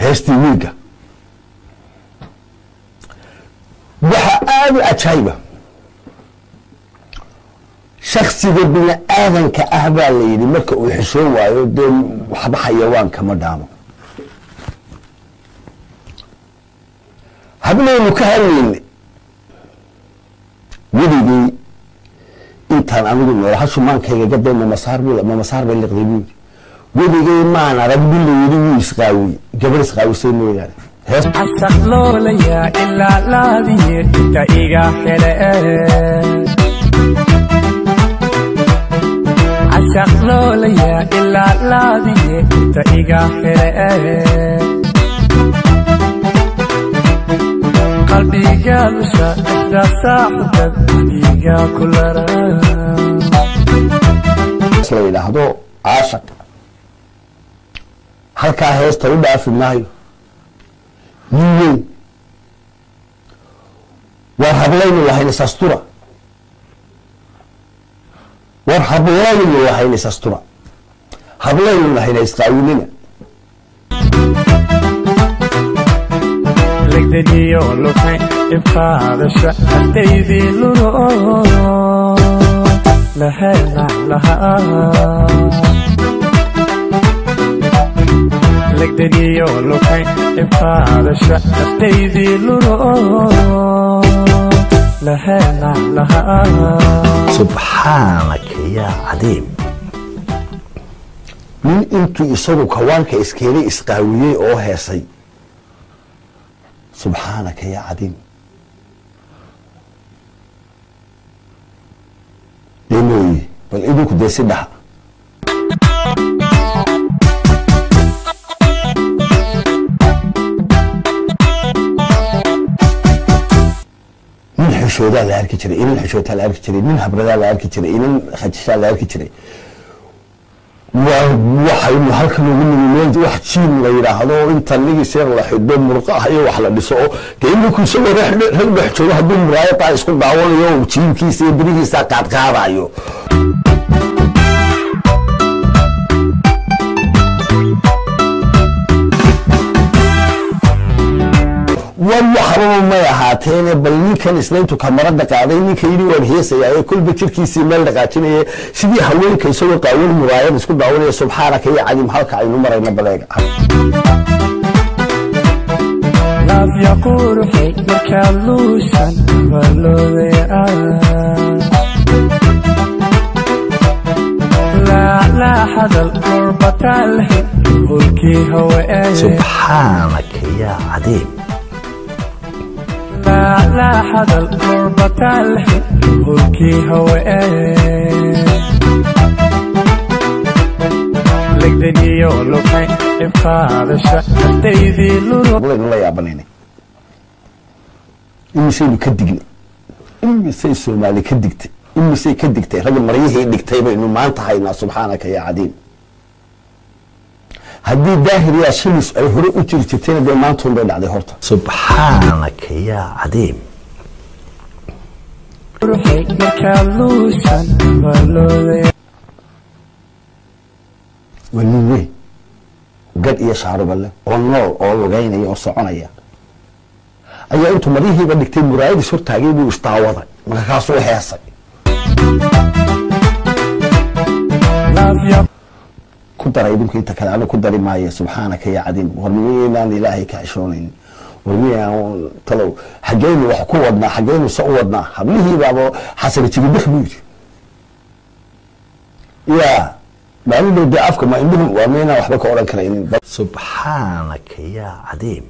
Heestii wiilka waxaa aada u cajaayiba. Shaksiga bini aadanka ah baa la yidhi marka uu xishoon waayo, dee waxba xayawaan kama dhaamo. Hablaynu ka hadlayna weligay intaan anigu nool hashu maankayga gaday mamasaar bu mamasaar bay liqday buu yidhi. Weligay maan arag bi la yidhi wuu isqaawiyey, gabar isqaawisay mooyaane. Hees Casaq loolaya ilaa laadiye inta iga hele. Casaq loolaya ilaa laadiye inta iga hele. Qalbiga lusha dhexda saaxibad adiga kulara. La yidhaahdo caashaq halkaa heesta u dhaafi maayo. Nin weyn war hablaynu lahayn isastura, war hablaynu lahayn isastura, hablaynu lahayn isqaawinina. Legdaniyo lukay ibqaadasha ardaydii luro lahela lahaa. Legdaniyo lukay ibqaadasha ardaydii luro lahela lahaa. Subxaanaka yaa cadiim! Nin intuu isagu kawaanka iskeenay isqaawiyey oo heesay, subxaanaka yaa cadiim! Dee mooye, bal idinku dee si dhaha. Nin xishoodaa la arki jiray, inan xishootaa la arki jiray, nin habradaa la arki jiray, inan khajishaa la arki jiray. Waa waxaynu halkan ugu nimi wax jiim la yidhaahdo, inta nigiis yar la xidho, murqaha iyo wax la dhiso, oo dee iminku isagoo rag dhex joogo hadduu muraayada isku daawanayo, jiimkiisa iyo berihiisa qaadqaadayo. War waxbaba may ahaateene, bal ninkan islayntu kamarada qaaday, ninka yidhi waan heesayaa ee kolba jirkiisii meel dhaqaajinaya sidii haweenka, isagoo qaawan muraayad isku daawanaya. Subxaanaka ya cadiim! Halka aynu marayna baleega. Laafya quruxay markaad luushan baloodaya laalaaxadal dhurbataalhi hulkii hawe. Subxaanaka ya cadiim! Laalaaxadal dhurbataalhi hulkii hawe. Legdaniyo lukay ibqaadasha ardaydii luro. Laynu la yaabanayna imisaynu ka dignay, imisay Soomaali ka digtay, imisay ka digtay, ragga maryihii dhigtay baynu maanta haynaa. Subxaanaka ya cadiim! Haddii daahiriyaa shilis ay hore u jiri jirtayna, dee maantuun bay dhacday horta. Subxaanaka ya cadiim! Quruxay markaad luushan baloodaya. Waa nin weyn, gadh iyo shaaruba leh, oo nool oo lugeynaya oo soconaya, ayaa intuu maryihiiba dhigtay muraayadiis hortaagay buu isdaawaday, markaasuu heesay. Laafya Ku daray idinku inta kale, anigu ku dari maayo. Subxaanaka ya cadiim! War miyaynaan Ilaahay ka xishoonaynin? War miyaan talow xaggeynu wax ku wadnaa? Xaggeynu se u wadnaa? Hablihiibaaba xasana jigibix buu yidhi. Ya maalin dhow dee afka ma indhuhu waa miyaynaan waxba ka odhan karaynin? Subxaanaka ya cadiim!